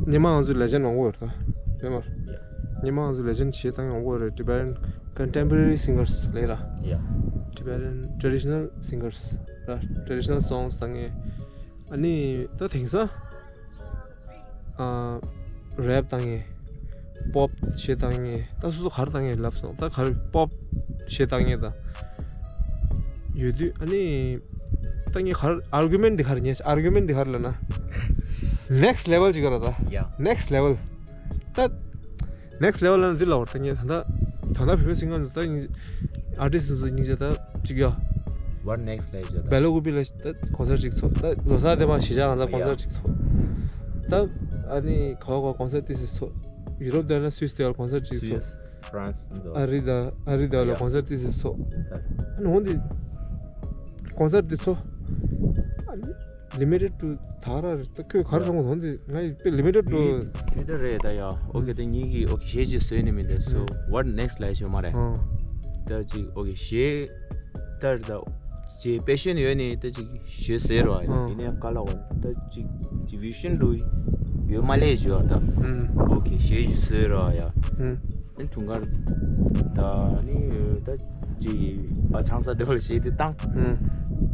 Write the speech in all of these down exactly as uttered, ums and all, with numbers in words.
ཉི་མ་ང་ཚོ་ལེ་ཇེན་ཌི་མང་པོ་ཡོད་རེད་ད། ཡོད་མ་རེད། Yeah. ཉི་མ་ང་ཚོ་ལེ་ཇེན་ཌི་གཞས་བཏང་མང་པོ་ཡོད་རེད། Tibetan contemporary singers ལབ་ར། Yeah. Tibetan traditional singers ར། Traditional songs བཏང་ངེས། ཨ་ནི་ད་དེང་སང་ཨ་རེབ་བཏང་ངེས། པོབ་གཞས་བཏང་ངེས། ད་སོ་སོ་ག་རེ་བཏང་ངེས། ལབ་སོང་། ད་ག་རེ་པོབ་གཞས་བཏང་ངེས་ད། ཡོད་དུས་ཨ་ནི་ད་ངས་ག་རེ་ཨར་གུ་མེན་ཊི་འདི་ག་རེ་ངས་ཨར་གུ་མེན་ཊི་འདི་ག་རེ་ལབ་ན། next level ཅིག་ཡོད་ར་ད། Yeah. Next level. ད་next level ལབ་ན་འདི་ལབ་པ་རེད་ད། ངས་ད་ལྟ་ད་ལྟ་བོད་པའི་སིང་གར་ཚོ་ད་ཨར་ཊིསི་ཚོ་སྙིང་རྗེ་ད་ཅིག་ཡོད། What next level ཅིག་ཡོད་ད། བེ་ལོ་ཀུ་པི་ལ་ད་ཀོན་སར་ཊི་ཅིག་ཚོགས། ད་ལོ་གསར་དེ་མ་གཞིས་ཆགས་གང་ས་ཀོན་སར་ཊི་ཅིག་ཚོགས། ད་ཨ་ནི་ག་བ་ག་བ་ཀོན་སར་ཊི་ཏོག་ཙམ་ཚོགས། ཡུ་རོབ་དེ་ན་སུད་སི་དེ་བ་ཀོན་སར་ཊི་ཅིག་ཚོགས། France འདི་ཚོ། ཨ་རི་ད་ཨ་རི་དེ་བ་ལ་Yeah. ཀོན་སར་ཊི་ཏོག་ཙམ་ཚོགས། ཨ་ནི་འོན་ཏེ་ཀོན་སར་ཊི་འདི་ཚོ་ཨ་ནི་limited to ད་ར་རེད། ད་ཁོས་ག་རེ་བསམ་གོ་འོན་ཏེ་ང་ཡི་དཔེ་limited to དེ་འདྲ་རེད་ད་ཡ། ཨོ་ཁེ་ད་ངེད་ཀྱིས་ཨོ་ཁེ་གཞས་ཅིག་བཟོས་ནི་མིན་ད། So what next ལབ་ཤེས་མ་རེད། ཨ་ད་ཅིག་ཨོ་ཁེ་གཞས་ད་རེད་ད། ཅིག་པེ་ཤན་ཡོད་ནི་ད་ཅིག་གཞས་བཟོས་རོགས་ཡ། ཨ་ཡིན་ནའི་ག་ལ་བ་ད་ཅིག་ཅིག་ཝི་ཤན་འདྲ་ཡོད་མ་ལས་བྱོས་ད། ཨུམ། ཨོ་ཁེ་གཞས་ཅིག་བཟོས་རོགས་ཡ། ཨུམ། ཨ་ནི་དུང་དཀར་ད་ནི་ད་ཅིག་ཨ་ཆང་ས་དེ་བ་ལ་གཞས་དེ་བཏང་། ཨུམ།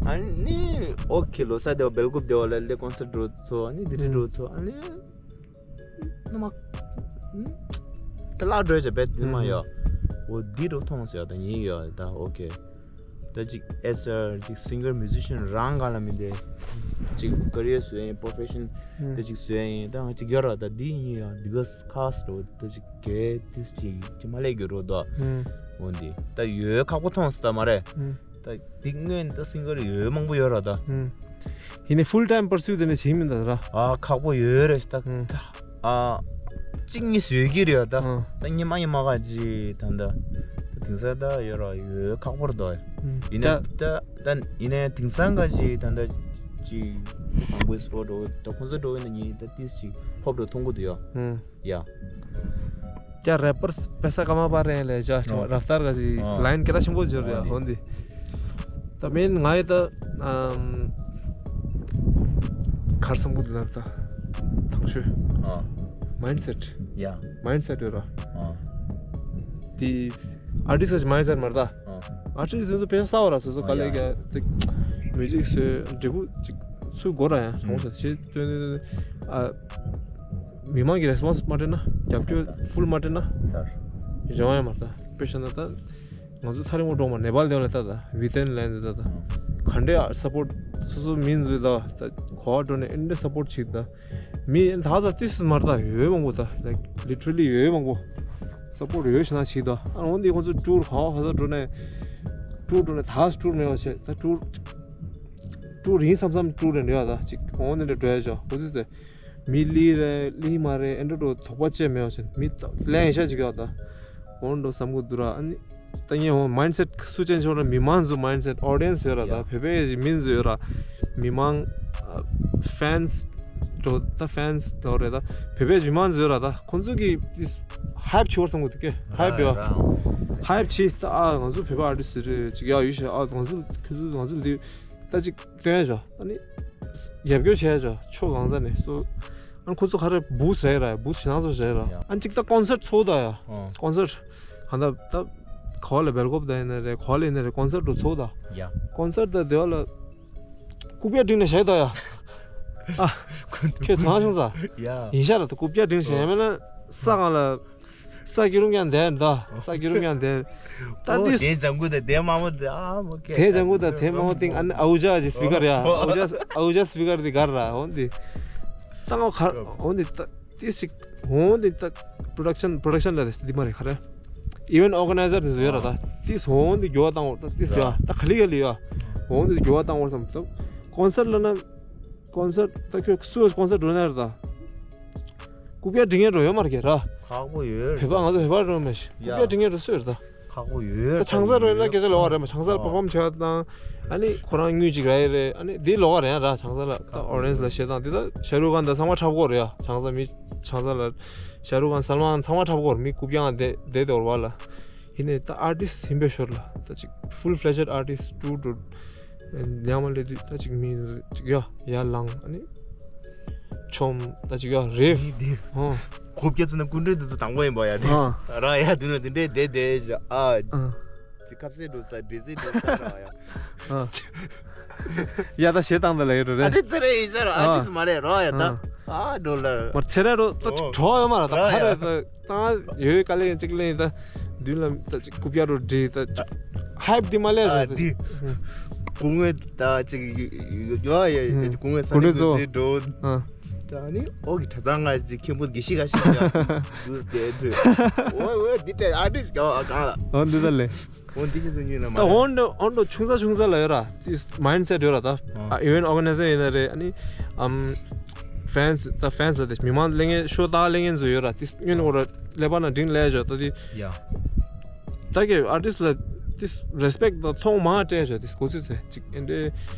ཨ་ནི་ཨོ་ཁེ་ལོ་གསར་དེ་བ་སྦེལ་ཀོབ་དེ་བ་ལ་ལེ་ཀོན་སར་ཊི་འགྲོ་ཚོ། ཨ་ནི་དེ་འདྲ་འགྲོ་ཚོ། ཨ་ནི་ནུ་མ་ད་ལག་འགྲོ་བྱ་བེད་ནུ་མ་ཡོད། ཨོ་འདི་འགྲོ་མཐོང་ཟེར་ཡ་ད་ཉིན་ཡོད་ད། ཨོ་ཁེ་ད་ཅིག་as a ཅིག་སིང་གར་མིའུ་ཟི་ཤན་རང་ག་ལ་མིན་ཏེ། ཅིག་ཀེ་རི་ཡར་བཟོས་ཡིན། པོ་རོ་ཕེ་ཤན་ད་ཅིག་བཟོས་ཡིན། ད་ང་ཅིག་ཡོད་ར་ད་འདི་ཡིན་ཡ། འདི་ག་ཁ་སི་འགྲོ་ད་ཅིག་གལ་ཏིས་ཅིག་ཅིག་མ་ལས་རྒྱུ་རོ་ད། འོན་ཏེ་ད་ཡོད་ཁག་པོ་མཐོང་སི་ད་མ་རེད། ད་འདི་སྔོན་ད་སིང་གར་ཡོད་མང་པོ་ཡོད་ར་ད། ཡིན་ནའི་ཕུལ་ཊའིམ་པར་སུ་དེ་ནས་བྱེད་མིན་ད་ར། ཨ་ཁག་པོ་ཡོད་རེད་ད། ཨ་གཅིག་གཉིས་ཡོད་ཀྱི་རེད་ད། ཨ་ད་ཉི་མ་ཉི་མ་ག་ཅི་ད་ད་ད་དེང་སང་ད་ཡོད་ར་ཡོད་ཁག་པོ་རེད་ད། ཡིན་ནའི་ད་ད་ཡིན་ནའི་དེང་སང་ག་ཅི་ད་ད་ཅི་བཟང་པོའི་སི་པོ་ཊི་འགྲོ་ད་ཁོང་ཚོ་འགྲོ་བའི་ན་ཉིན་ད་ཏིས་ཅིག་ཕོབ་འགྲོ་མཐོང་གི་འདུག་ཡ། ཡ། क्या रैपर्स पैसा कमा पा रहे हैं ले जा हाँ। रफ्तार का जी हाँ। लाइन केरा शंभो जोर रहा हाँ जी। होंदी। ད་མིན་ང་ཡི་ད་ཨམ་གར་སམ་གུ་ལབ་ད་དང་ཤོས་ཨ་མའིན་སེཊ། ཡ་མའིན་སེཊ་ཡོད་ར། ཨ་དེ་ཨར་ཊིསི་མའིན་སེཊ་མ་རེད་ད། ཨ་ཨར་ཊིསི་སོ་སོ་ཕན་ས་བ་ར། སོ་སོ་ཨ་ག་ལེ་ཡ་ག་ཏིག་མིའུ་ཟིག་སོ་འབྲས་བུ་ཅིག་སུ་དགོས་ར་ཡང་གྲོང་ས་ཤེས་དོན་ཨ་མི་མང་གི་རེ་སི་པོན་སི་མ་སྤྲད་ན། རྒྱབ་སྐྱོར་ཧྥུལ་མ་སྤྲད་ན་རེ་བ་ཡང་མ་རེད་ད། དཔེ་བཞག་ན་ད། ང་ཚོ་ཐག་རིང་པོ་འགྲོ་མ་ནེ་པཱལ་དེ་ལ་ལྟ་ད་ཝི་ཏན་ལན་དེ་ལྟ་ད་ག་འདྲའི་སཔོར་ཊི་སོ་སོ་མི་ཚོས་ད་ད་གོ་བ་འགྲོ་ནས་ཨེ་འདྲ་སཔོར་ཊི་བྱེད་ད་མི་ད་ཚ་ཏིས་མར་ད་ཡོད་མང་པོ་ད་ལའིཀ་ལི་ཊི་རལ་ལི་ཡོད་མང་པོ་སཔོར་ཊི་ཡོད་ཤི་ན་བྱེད་ད། ཨ་འོན་ཏེ་ཁོང་ཚོ་ཊུར་ག་བ་ག་ས་འགྲོ་ནས་ཊུར་འགྲོ་ནས་ད་ཊུར་མེད་པ་བྱས་ད་ཊུར་ཊུར་ཡིན་བསམ་བསམ་ཊུར་རེ་འགྲོ་ཡ་ད་ཅིག་འོན་ཏེ་འདྲ་འགྲོ་ཡ་ཅོ་ཁོ་ཚོས་ཟེར། མི་ལི་རེད་ལི་མ་རེད་ཨེ་འདྲ་འགྲོ་དོགས་པ་བཅད་མེད་པ་བྱས་མི་ལན་ཡིན་ཤ་ཅིག་ཡོད་ད། འོན་འགྲོ་བསམ་གི་འདུག་ར། ཨ་ནི་ད་ངས་འོ་མའིན་སེཊ་སུ་ཅན་ཆོག་ར། མི་མང་ཚོ་མའིན་སེཊ་ཨོ་ཌི་ཡེན་སི་ཡོད་ར་ད། ཡ་བོད་པའི་མི་ཚོ་ཡོད་ར། མི་མང་ཕེན་སི་འགྲོ་ད་ཕེན་སི་འགྲོ་རེད་ད། བོད་པའི་མི་མང་ཚོ་ཡོད་ར་ད། ཁོང་ཚོ་གི་ཧའིབ་ཆོར་བསམ་གི་འདུག་གེ་ཧའིབ་ཡོད། ཧའིབ་ཆེ་ད། ཨ་ང་ཚོ་བོད་པ་ཨར་ཊིསི་རེད་ཅིག་ཡ་ཡོད་ཤ། ཨ་ང་ཚོ་ཁྱོད་ཚོ་ང་ཚོ་འདི་ད་ཅིག་སྟོན་ཡ་ཅོ། ཨ་ནི་རྒྱབ་སྐྱོར་བྱས་ཅོ་ཕྱོགས་གང་ས་ནས་སོ། ཨ་ནི་ཁོ་ཚོ་ག་རེ་བུ་སི་རེད་ར། བུ་སི་ཞེ་ནང་ཚོ་རེད་ར། ཡ། ཨ་ནི་ཅིག་ད་ཀོན་སར་ཊི་ཚོགས་ད་ཡ། ཨ་ཀོན་སར་ཊི་གང་ད་ད་ག་བ་ལ་སྦེལ་ཀོབ་ད་ཡིན་ན་རེད་ག་བ་ལ་ཡིན་ན་རེད་ཀོན་སར་ཊི་ཚོགས་ད། ཡ། ཀོན་སར་ཊི་ད་དེ་བ་ལ་རྐུབ་བཀྱག་བསྒྲིགས་ནས་བཞག་ད་ཡ། ཨ་ཁྱོད་ཚང་བྱུང་ས། ཡ། ཡིན་ཤ་ར་ད་རྐུབ་བཀྱག་བསྒྲིགས་ནས་བཞག་ཡ་མེད་ན་ས་གང་ལ། ས་སྐྱི་རུམ་ཡང་འདེར་ད། ས་སྐྱི་རུམ་ཡང་འདེར། ད་ཨོ་འདི་དེ་ལྗང་གུ་དང་དེ་དམར་མོ་དེ་ཨ་མོ་ཀེ། དེ་ལྗང་གུ་དང་དེ་དམར་མོ་སྟེང་ཨ་ནི་ཨའུ་ཇ་གི་སི་པི་ཀར་ཡ། ཨའུ་ཇ་ཨའུ་ཇ་སི་པི་ཀར་དེ་གར་ར་འོན་ཏེ། ད་ང་གར་འོན་ཏེ་ད་ཏིས་ཅིག་འོན་ཏེ་ད་པྲོ་ཌག་ཤན་པྲོ་ཌག་ཤན་ལ་དེ་འདི་མ་རེད་ག་རེ། ཨི་ཝེན་ཊི་ཨོར་ག་ནའི་ཛར་དེ་ཚོ་ཡོད་ར་ད། ཏིས་འོན་ཏེ་འགྱུར་བ་བཏང་བ་ད་ཏིས་ཡ་ད་ག་ལི་ག་ལི་ཡ། འོན་ཏེ་འགྱུར་བ་བཏང་བ་བསམ་ད་ཀོན་སར་ཊི་ལ་ན། ཀོན་སར་ཊི་ད་ཁྱོད་སུ་ཀོན་སར་ཊི་འགྲོ་ནས་རེད་ད། རྐུབ་བཀྱག་སྒྲིག་མཁན་འགྲོ་ཡོད་མ་རེད་ད། ཁག་པོ་ཡོད་རེད། བོད་པ་ང་ཚོ་བོད་པ་འགྲོ་མེད་ཤི། ཡ། རྐུབ་བཀྱག་སྒྲིག་མཁན་འགྲོ་སུ་ཡོད་རེད་ད། ཁག་པོ་ཡོད་རེད། ད་ཆང་ས་རོལ་ན་སྐད་ཆ་ལོགས་ཀ་རེད་མ། ཆང་སར་ཨོ་པར་ཕོམ་བྱས་དང་། ཨ་ནི་ཁོ་རང་དངུལ་ཅིག་རག་ཡས་རེད། ཨ་ནི་དེ་ལོགས་ཀ་རེད་ཡ་ར། ཆང་ས་ལ་ད་ཨོ་རེན་ཇི་ལ་བཤད་སྟངས་དེ་ད་ཤ་རུག་ཁཱན་ད་ཚང་མ་འཁྲབ་གོ་རེད་ཡ། ཆང་ས་མི་ཆང་ས་ལ་ཤ་རུག་ཁཱན་སལ་མཱན་ཚང་མ་འཁྲབ་གོ་རེད། མི་རྐུབ་བཀྱག་དེ་དེ་དོར་བ་ལ། ཡིན་ནའི་ད་ཨར་ཊིསི་ཡིན་པའི་ཞོར་ལ་ད་ཅིག་ཕུལ་ཕི་ལེ་ཇེཌ་ཨར་ཊིསི་ཊུར་འགྲོ། ཡང་མ་སླེབས་དུས་ད་ཅིག་མི་ཅིག་ཡ་ཡར་ལངས། ཨ་ནི་ ཆོམ་ད་ཅིག་ཡོད་རེད། འདི་འདི་ཧོ་གུབ་ཀྱ་ཚུ་ན་སྐུ་མགྲོན་དེ་ཚོ་དང་པོ་ཡིན་པ་ཡ། དེ་ཨ་ར་ཡ་དུ་ན་དེ་འདྲས་དེ་དེ་ཨ་ཨ་ཅིག་ཁབ་སེ་འགྲོ་ས་འདྲེ་སེ་འགྲོ་ས་ར་ཡ། ཨ་ཡ་ད་ཞེ་སྟངས་ད་ལ་ཡོད་རེད། ཨ་ཏི་ཙི་རེ་ཡིན་ཤ་ར་ཨ་ཏི་ཙི་མ་རེད་ར་ཡ་ད། ཨ་འགྲོ་ལ་མར་ཚེ་ར་རོ་ད་ཅིག་གྲོགས་ཡོད་མ་ར་ད་ཁ་ར་ད། ད་ཡོད་ཀ་ལེ་ཅིག་ལེ་ད་མདུན་ལ་ད་ཅིག་རྐུབ་ཡ་རོ་འདྲི་ད་ཅིག་ཧའིབ་དེ་མ་ལས་ཨ་ད་དེ་ཅིག་སྐུ་ངོས་ད་ཅིག་ཡོ་ཡ་ཡ་ཅིག་སྐུ་ངོས་ས་ནས་ཚོ་འདྲི་འགྲོ། ཨ་ད་ནི་ཨོ་གི་གྲྭ་ཚང་ང་ཅིག་མཁན་པོ་དགེ་བཤེས་ཁ་ཤས་ཤ་འདུག་དེ་དུས་ཨོ་ཨོ་འདི་ཏྲ་ཨ་ཏིས་ག་བ་གང་ལ་ཨོ་འདི་ད་ལེ། འོ་འདི་ཅི་ཟེར་ཉིན་ལ་མ་ད་རེད། འོན་ཏོ་འོན་ཏོ་ཆུང་ས་ཆུང་ས་ལ་ཡོད་ར། ཏིས་མའིན་སེཊ་ཡོད་ར་ད། ཨ་ཨ་ཨི་ཝེན་ཊི་ཨོར་ག་ནའི་ཛར་ཡིན་ན་རེད། ཨ་ནི་ཨམ་ཕེན་སི་ད་ཕེན་སི་ལ་དེ་མི་མང་ལེན་མཁན་ཤོ་ད་ལེན་མཁན་ཚོ་ཡོད་ར། ཏིས་སྔོན་འོ་ར་ཀླད་པ་ན་འགྲིང་ལས་ཞོ་ད་དེ། ཡ། ད་གི་ཨར་ཊིསི་ལ་ཏིས་རེ་སི་པེག་ཊི་ད་མཐོང་མ་སྤྲད་ཞོ་ཏིས་གོ་ཚུལ་ཚེ་ཅིག་ཨེ་འདྲེ་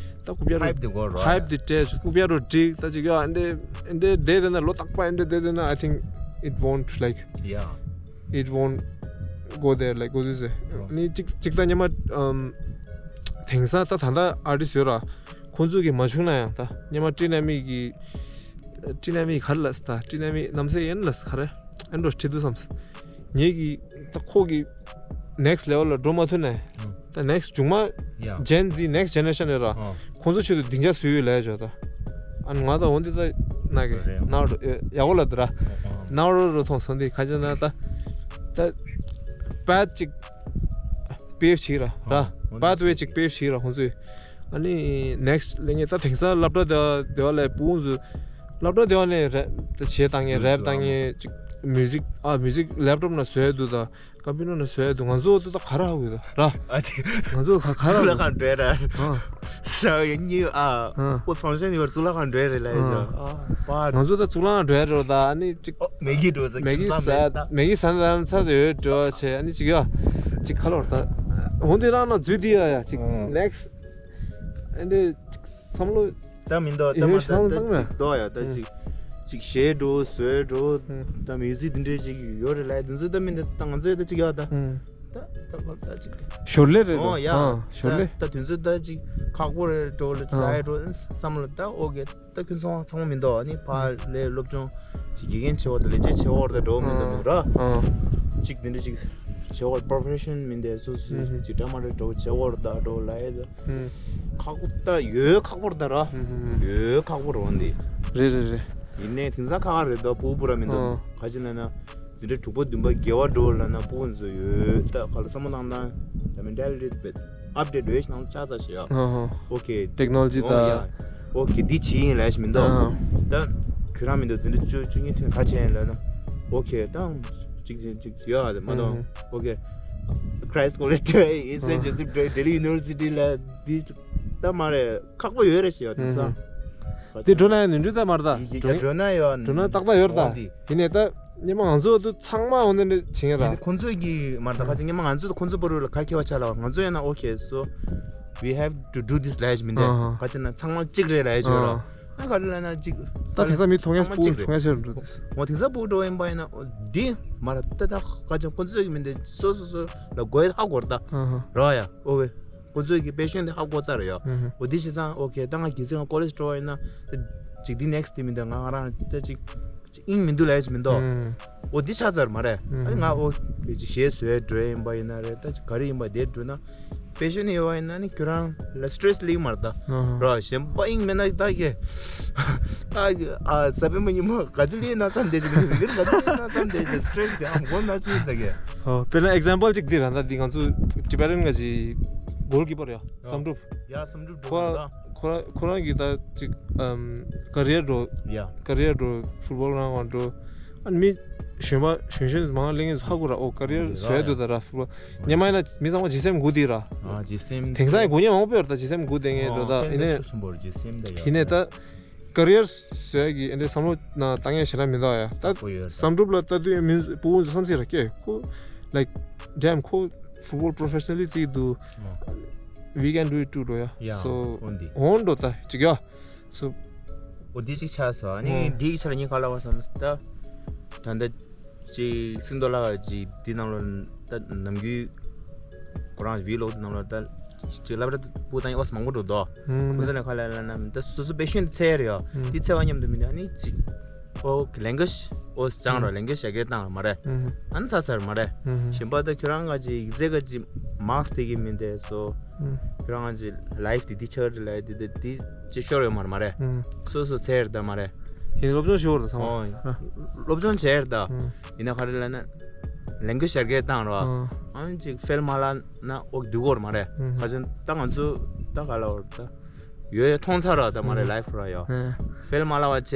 ད་རྐུབ་ཡ་རོ་ཧའིབ་དེ་གོ་ར་ཧའིབ་དེ་སྤྲད་ཞོ་རྐུབ་ཡ་རོ་འགྲིག་ད་ཅིག་ཡ་ཨེ་འདྲེ་ཨེ་འདྲེ་བསྡད་དེ་ན་ལོ་རྟག་པ་ཨེ་འདྲེ་བསྡད་དེ་ན་I think it won't like ཡ། It won't go there, like, གོ་ཚུལ་ཚེ། ཨ་ནི་གཅིག་གཅིག་ད་སྔོན་མ་ཨམ་དེང་སང་ད་ད་ལྟ་ཨར་ཊིསི་ཡོད་ར། ཁོང་ཚོ་གི་མ་བྱུང་ན་ཡང་ད་སྔོན་མ་ཊི་ན་མི་གི་ཊི་ན་མི་ག་རེ་ལབ་ད་ཊི་ན་མི་རྣམ་སྲས་ཡན་ལ་ག་རེ་ཨེ་འགྲོ་ཁྲིད་དུ་བསམ། ངེད་ཀྱི་ད་ཁོ་གི་ནེག་སི་ལེ་ཝལ་ལ་འགྲོ་མ་ཐུབ་ན་ད་ནེག་སི་མཇུག་མ་ཡ། ཇེན་ཛི་ནེག་སི་ཇེ་ནེ་རེ་ཤན་ཡོད་ར། ཨ། ཁོང་ཚོ་ཆེད་དུ་སྡིངས་ཆ་བཟོས་ཡོད་ལས་བྱོས་ད། ཨ་ང་ད་འོ་འདི་ད་ན་གི་རེད། ན་རོ་ཡག་པོ་ལ་འདི་ར། ཨ། ན་རོ་རོ་ཐོང་སོང་འདི་ཁ་ཅན་ན་ད་ད་པད་ཅིག་པེབ་བྱེད་ར་ར། ཨ། པད་ཝེ་ཅིག་པེབ་བྱེད་ར་ཁོང་ཚོས། ཨ་ནི་ནེག་སི་ལེ་ངས་ད་དེང་སང་སློབ་གྲྭ་དེ་དེ་བ་ལས་བུ་ཚོ་སློབ་གྲྭ་དེ་བ་ནས་རེབ་ད་བྱེད་བཏང་ངས་རེབ་བཏང་ངས་ཅིག་མིའུ་ཟིག་ཨ་མིའུ་ཟིག་ལེབ་ཊོབ་ན་བཟོས་འདུག་ད། ཀམ་པུ་ཊར་ནང་བཟོས་འདུག་ང་ཚོ་ད་ག་ར་ཧ་གོ་ཡོད་ར། ཨ་དེ། ང་ཚོ་ག་ག་ར་གཙུག་ལག་ཁང་འགྲོ་ར། ཨ། ས་ཡ་གཉིས་ཨ། ཨ། ཨོ་ཕང་ཤན་ཡོད་གཙུག་ལག་ཁང་འགྲོ་རེད་ལ་ཡ། ཨ། ཨ་པ། ང་ཚོ་ད་གཙུག་ལག་ཁང་འགྲོ་ཡ་འགྲོ་ད་ཨ་ནི་ཅིག་ཨོ་མེ་གི་འགྲོ་ས་མེ་གི་ཁྱིམ་ཚང་མེད་ས་ད། མེ་གི་ཟ་ན་ཚ་ཚ་ཡོད་འགྲོ་བྱས་ཨ་ནི་ཅིག་ཡ། ཅིག་ཁ་ལོར་ད། འོ་འདི་རང་ན་འཛུལ་དེ་ཡ་ཡ་ཅིག་ཨ། ནེག་སི་ཨ་འདི་ཅིག་བསམ་བློ། ད་མི་འདུག་ད་མ་ཡོད་ཤག་ད་ད་ལྟ་ཅིག་འདུག་ཡ་ད་ཅིག་ཅིག་གཞས་འགྲོ་བཟོས་འགྲོ་ད་མིའུ་ཟིག་འདི་འདྲས་ཅིག་ཡོད་རེད་ལ་དེ་ཚོ་ད་མི་འདུག་ད་ང་ཚོས་ད་ཅིག་ཡོད་ད། ད་ད་ད་ཅིག་ཞོར་ལས་རེད་འོ་ཡ་ཨ་ཞོར་ལས། ད་དེ་ཚོ་ད་ཅིག་ཁག་པོ་རེད་འགྲོ་ལ་ཅིག་ཨ་ལ་ཡ་འགྲོ་བསམ་ལ་ད་ཨོ་ཀེ་ད་ཁྱོད་ཚང་མ་ཚང་མ་མི་འདུག་ཨ་ནི་ཕ་ལས་སློབ་སྦྱོང་ཅིག་དགེ་རྒན་ཆེ་བ་ད་ལས་བྱེད་ཆེ་བ་རེད་ད་འགྲོ་མི་འདུག་མི་ར་ཨ་ཅིག་འདི་འདྲས་ཅིག་ཆེ་བ་པོ་རོ་ཕེ་ཤན་མི་འདུག་སུ་སུ་ཅིག་འདྲ་མ་རེད་འགྲོ་ཆེ་བ་རེད་ད་འགྲོ་ལ་ཡ་ད། ཁག་པོ་ད་ཡོད་ཁག་པོ་རེད་ད་ར། ཡོད་ཁག་པོ་རེད་འོན་ཏེ། རེད་རེད་རེད། ཡིན་ནའི་དེང་སང་ཁག་ཁག་རེད་ད་སྤུ་གུ་སྤུ་ར་མི་འདུག་ཨོ། ག་ཅི་ལབ་ན། འཛིན་གྲྭ་དྲུག་པ་བདུན་པ་བརྒྱད་པ་འགྲོ་ལབ་ན་སྤུ་གུ་ཚོ་ཡོད་ད་ག་ལ་བསམ་བློ་བཏང་ན། ད་མི་འདྲ་རེད་པས་ཨབ་ཌེ་ཊི་ཡོད་ཤི་ནང་ཆགས་ཚར་ཤི་ཡ། ཨོ་ཧོ། ཨོ་ཁེ། ཊེག་ནོ་ལོ་ཇི་ད། ཨོ་ཡ། ཨོ་ཁེ་འདི་བྱེད་ཡིན་ལབ་ཤི་མི་འདུག་ཨ། ད་ཁྱོད་རང་མི་འདུག་འཛིན་གྲྭ་བཅུ་བཅུ་གཉིས་ཐོན་ག་བྱས་ཡིན་ལབ་ན། ཨོ་ཁེ་ད། ཅིག་ཅིག་ཅིག་ཡོད་ཨ་མ་གཏོགས། ཨོ་ཁེ། Christ College ཨ། Saint Joseph Delhi University ལ་འདི་ད་མ་རེད་ཁག་པོ་ཡོད་རེད་ཞེས་ཡོད་དེ་ས། འདི་འགྲོ་ན་ཡང་ནུས་འདྲི་ད་མ་རེད་ད། འགྲོ་ན་ཡོད་འགྲོ་ན་ཏག་ཏག་ཡོད་རེད་ད། ཡིན་ནའི་ད་སྔོན་མ་ང་ཚོ་དུ་ཚང་མ་འོ་ནི་འདྲ་བྱེད་ངེས་ར། ཁོང་ཚོས་ཀྱི་མ་རེད་ད་ཁ་ཅིག་སྔོན་མ་ང་ཚོ་དུ་ཁོང་ཚོ་བར་ལ་ག་ཁེ་བ་ཆགས་ལ་ང་ཚོ་ཡང་ན་ཨོ་ཁེ་so we have to do this ལབ་ཡ་ཞིག་མི་འདུག་ཁ་ཅིག་ན་ཚང་མ་གཅིག་རེད་ལབ་ཡ་ཞིག་ཡོད་ར། ཨ་ག་རེ་ལབ་ན་ཅིག་ད་དེང་སང་མི་མཐོང་ཡ་སྤུ་གུ་མཐོང་ཡ་ཤར་འགྲོ་དེ། འོ་དེང་སང་སྤུ་གུ་འགྲོ་ཡིན་པ་ཡིན་ན་འོ་འདི་མ་ར་ཏེ་ད་ག་ཅང་ཁོ་ཚོས་ཀྱི་མི་འདི་སོ་སོ་སོ་ལ་དགོས་ཧ་གོ་ར་ད་ར་ཡ་ཨོ་ཝེ་ཁོ་ཚོས་ཀྱི་པེ་ཤན་འདི་ཧ་གོ་ཚར་ཡ། འོ་འདི་བྱས་ཙང་ཨོ་ཁེ་ད་ང་གལ་སྲིད་ང་ཀོ་ལེཇ་འགྲོ་བ་ཡིན་ན་ཅིག་འདི་ནེག་སི་འདི་མི་འདི་ང་ང་རང་ཏེ་ཅིག་ཅིག་ཨིན་མི་འདུག་ལས་ཅིག་མི་འདུག་འོ་འདི་ཆགས་ཚར་མ་རེད། ཨ་ནི་ང་ཨོ་ཁེ་ཅིག་གཞས་བཟོས་འགྲོ་ཡ་ཡིན་པ་ཡིན་ན་རེད་ད་ཅིག་ག་རེ་ཡིན་པ་དེ་འགྲོ་ན། པེ་ཤན་ཡོད་པ་ཡིན་ན་ནི་ཁྱོད་རང་ལ་སི་ཊེ་རེ་སི་ལིག་མ་རེད་ད། ར་གཞན་པ་ཡིན་མེད་ན་ད་གི་ད་གི་ཨ་ས་བོན་མ་ཉི་མ་ག་དུས་ལས་ན་བསམ་བསྡད་ཅིག་མི་འདུག་ག་དུས་ལས་ན་བསམ་བསྡད་ཅིག་སི་ཊེ་རེ་སི་དེ་ཨམ་གོ་ན་ཅི་ད་གི། ཨོ་དཔེར་ན་ཨེག་ཛམ་པལ་ཅིག་འདི་ར་ད་འདི་ང་ཚོ་ཊི་བེ་ཊན་ག་ཅི་གོལ་ཀི་པར་ཡ་བསམ་གྲུབ་ཡ་བསམ་གྲུབ་འགྲོ་ཁོ་ར་ཁོ་ར་ཁོ་རང་གི་ད་ཅིག་ཨམ་ཀ་རི་ཡར་འགྲོ་ཡ་ཀ་རི་ཡར་འགྲོ་ཕུཊ་བོལ་རང་ག་འགྲོ། ཨ་ནི་མི་གཞོན་པ་གཞོན་གཞོན་མང་ལེ་ངེ་ཧ་གོ་ར་ཨོ་ཀ་རི་ཡར་བཟོས་འདུག་ད་ར་ཧྥུ་ལ་ཉི་མ་ཡིན་ན་མི་ཚང་མ་ཇི་སི་ཨེམ་དགུ་དེ་ར། ཨ་ཇི་སི་ཨེམ་དེང་སང་ཡང་དགུ་ཉེ་མང་པོ་ཡོད་ར་ད་ཇི་སི་ཨེམ་དགུ་དེ་ངེ་འགྲོ་ད་ཡིན་ནའི་ཡིན་ནའི་ད་ཀ་རི་ཡར་བཟོས་ཀྱི་ཨེ་འདྲའི་བསམ་བློ་ན་བཏང་ཡ་ཞེ་དྲག་མི་འདུག་ཡ་ད་བསམ་གྲུབ་ལ་ལྟ་དུས་མི་སྤུ་གུ་ཚོ་བསམ་སྲིད་ར་ཀེ་ཁོ་like damn ཁོ་ཕུཊ་བོལ་པོ་རོ་ཕེ་ཤ་ནལ་ལི་རྩིས་འདུག we can do it too འགྲོ་ཡ་ཡ་so འོན་ཏེ་འོན་འགྲོ་ད་ཅིག་ཡ། སུ། འོ་འདི་གཅིག་ཆགས་སོང་། ཨ་ནི་ཨོ། འདི་གི་ཆ་ལ་ངས་ག་ལབ་པ་བསམ་སྟེ། ད་ལྟ་ཅིག་སིན་རྡོ་ལ་ཅིག་འདི་ནང་ལ་ད་ནམ་རྒྱུན་ཁོ་རང་བི་ལོག་ནང་ལ་ད་ ཅིག་སློབ་གྲྭ་སྤུ་བཏང་ཡོད་མང་པོ་འགྲོ་དོ། ཁོང་ཚོ་ལ་ཁ་ལ་ལ་ན་ད་སོ་སོ་པེ་ཤན་ཚེ་རེད་ཡོ། དེ་ཚེ་བ་མཉམ་དུ་མི་འདུག་ཨ་ནི་ཅིག་ཨོ་ལེང་གུ་ཨེཇ་ཨོ་སྦྱང་རོགས། ལེང་གུ་ཨེཇ་ཡར་རྒྱས་བཏང་རོགས་མ་རེད། ཨ་ནི་ཚ་ཚར་མ་རེད། གཞན་པ་ད་ཁྱོད་རང་ག་ཅིག་ཡིག་ཚད་ག་ཅིག་མཱརཀ་སི་དེ་གི་མི་འདུག་སོ། ཁྱོད་རང་ག་ཅིག་ལའིཕ་དེ་དེ་ཆགས་རེད་ལ་དེ་དེ་དེ་ཅིག་ཤོར་ཡོད་མ་རེད་མ་རེད། སོ་སོ་ཚེ་རེད་ད་མ་རེད། ཡིན་སློབ་སྦྱོང་ཤོར་ད་ཚང་མ། ཨོ་སློབ་སྦྱོང་བྱས་རེད་ད། ཡིན་ན་ག་རེ་ལབ་ན་ལེང་གུ་ཨེཇ་ཡར་རྒྱས་བཏང་རོགས། ཨ་ནི་ཅིག་ཕེལ་མ་ལ་ན་ཨོ་སྡུག་གོ་རེད་མ་རེད། ཁ་ཅིག་ད་ང་ཚོ་ད་ག་ལ་བར་ད་ཡོད་ཡོད་མཐོང་ཚར་ར་ད་མ་རེད། ལའིཕ་ར་ཡོ། ཕེལ་མ་ལ་བ་བྱས་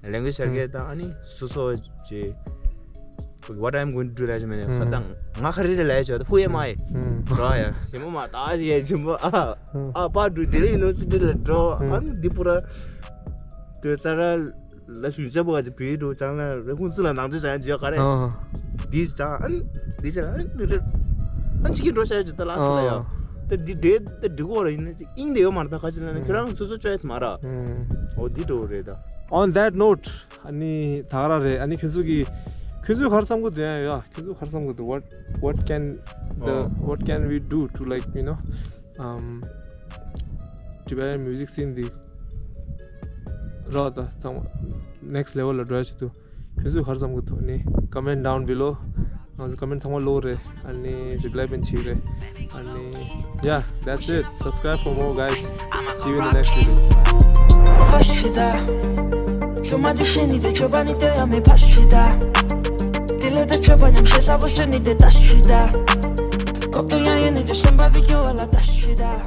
ལེང་གུ་ཨེཇ་ཡར་རྒྱས་བཏང་ཨ་ནི་སོ་སོ་ཅིག་What I'm going to do ལབ་ཅིག་མེད་ནས་ཁ་ད་ང་ག་རེ་རེད་ལབ་ཡ་ཅིག་ད་ཧུ་ཨེམ་ཨའི་ར་ཡ་ཞིམ་པོ་མ་ད་ཞིག་ཡ་ཞིམ་པོ་ཨ་ཨ་པ་འགྲོ་ལྡི་ལི་ཡུ་ནི་ཝར་སི་ཊི་ལ་འགྲོ། ཨ་ནི་འདི་པུ་ར་དེ་ས་ར་ལ་ཞུ་ཅ་པོ་ག་ཅིག་བུད་འགྲོ་ཅང་ལ་རེ་ཁུང་ཚུ་ལ་ནང་ཆོས་ཅང་ཡང་ཅི་ཡོད་ག་རེད། འདི་ཅང་ཨ་ནི་འདི་ཅང་ཨ་ནི་འདི་རེད། ཨ་ནི་ཅི་གི་འགྲོ་ཤ་ཡོད་ཅི་ད་ལ་སུ་ལ་ཡོད། ད་འདི་འདྲེ་ད་འགྲིག་གོ་ར་ཡིན་ན་ཅི་ཨིན་དེ་ཡོད་མ་རེད། ད་ག་ཅི་ལ་ན་ཁྱོད་རང་སོ་སོ་ཅོ་ཡས་མ་ར། འོ་འདི་འགྲོ་རེད་ད། On that note, ཨ་ནི་ད་ག་ར་རེད། ཨ་ནི་ཁྱོད་ཚོ་གི་ཁྱོད་ཚོས་ག་རེ་བསམ་གི་འདུག་ཡ་ཡ། ཁྱོད་ཚོས་ག་རེ་བསམ་གི་འདུག What, what can the, ཨོ། What can we do to, like, you know, um, Tibetan music scene འདི་ར་ད་ཚང་མ་next level ལ་འགྲོ་ཡ་ཆེད་དུ་ཁྱོད་ཚོས་ག་རེ་བསམ་གི་འདུག་ནི་comment down below. ང་ཚོ་comment ཚང་མ་ཀློག་རེད། ཨ་ནི་reply བྱེད་རེད། ཨ་ནི་yeah, that's it. Subscribe for more, guys. See you in the next video. Bye. Pasida. Chuma de sheni de chobani te ame pasida. Dile de chobani mshe sabo sheni de tashida. Kopto ya yeni de shomba video wala tashida.